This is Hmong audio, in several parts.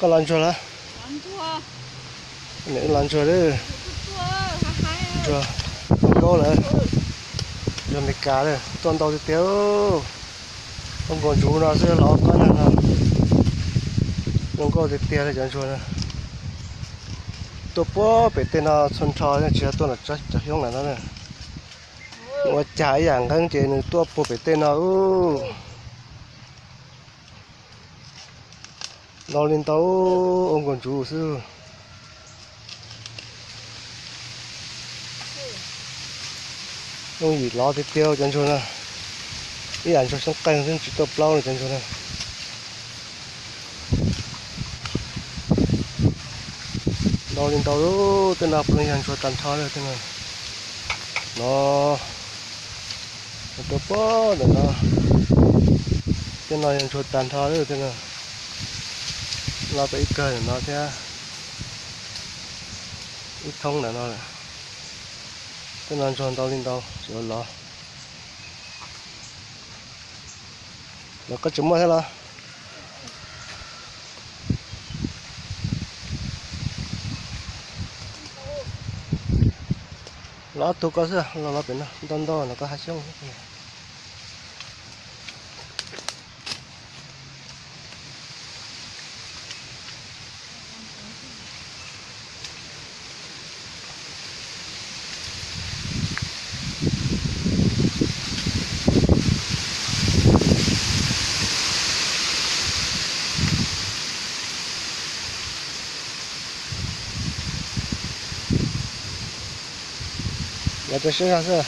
Los ntsuag lawm. Niam wb los ntsuag lawm. Ntsuag Hmoob Kaub lawm. Ntsuag Amelikas lawm, tuaj ntau tiag tiag. Ua nkaus ntsuv no xwb los qab neeg no. Zoo nkauj tiag tiag li cov ntsuag no. Tuaj puag pem tej no txhua nrho tsis yog tuaj nram cov xyoob lawm no na. Ua cas ib yam nqeeb ces nws tuaj puag pem tej no. Ntau li ntau, ua nkaus ntsuv xwb. Yooj yim lov tiag tiag cov ntsuag no. Ib yam ntsuag xyoob qeeg xwb tsis tuaj plaub li cov ntsuag no. Ntau li ntau, tej no puav leej yog ntsuag tag nrho lawm tej no. No, tuaj puag ntawm no, tej no yog ntsuag tag nrho lawm tej no. Lov tau ib kawg ntawm no thiab, ib thoob ntawm no lawm. Tej no ntsuag ntau li ntau, tsis ua lov. Los koj tseem muaj thiab los? Los ob tug koj xwb, los los pem no ntau ntau no koj hav xyoob. Los rau siab zog xwb.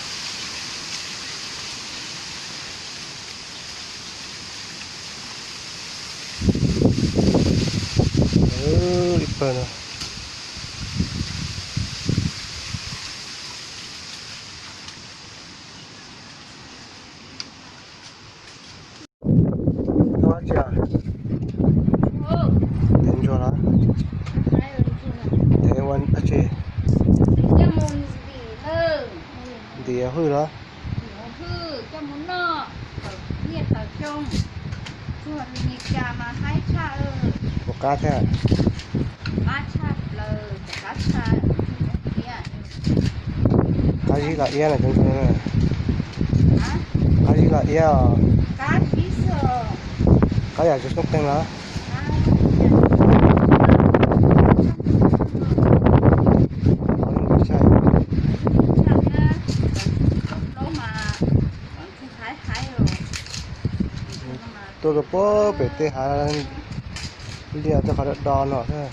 Ib pawg no. Ua dab tsi? Dev ntsuag los? Dev ua dab tsi? Ntim hwj los? Ua qab thiab. Qab zib los iab na cov ntsuag. Qab zib los iab os. Qab yam ntsuag xyoob qeeg los? Tuaj rau puag pem tej hav liaj tej qhov do do no xwb.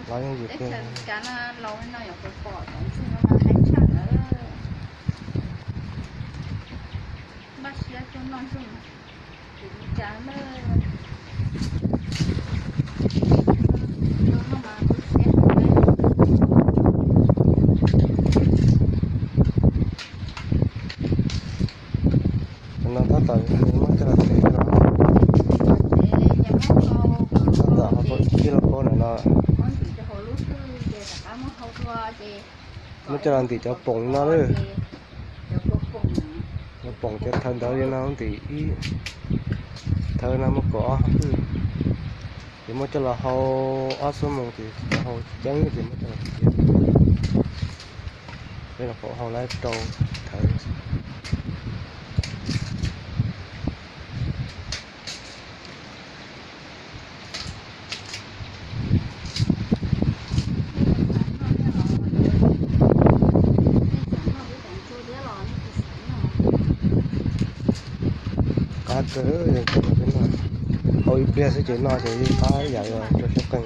Los yooj yim tiag. Cov no tab tom muab coj los ntim los. Tab tom ib lub kaub ntawm no. Muab coj los ntim cov poom no lawm. Cov poom cov thawv ntawd li no ntim ib thawv no muaj kaum ob hwj. Ces muab coj los hau ob xuab moos ces cov hau ceeb ces muab coj los cia. Peb los hau lawm rau thawv. Qab kawg, hau ib pliag xwb ces noj ces yeej qab ib yam li ntsuag xyoob qeeg.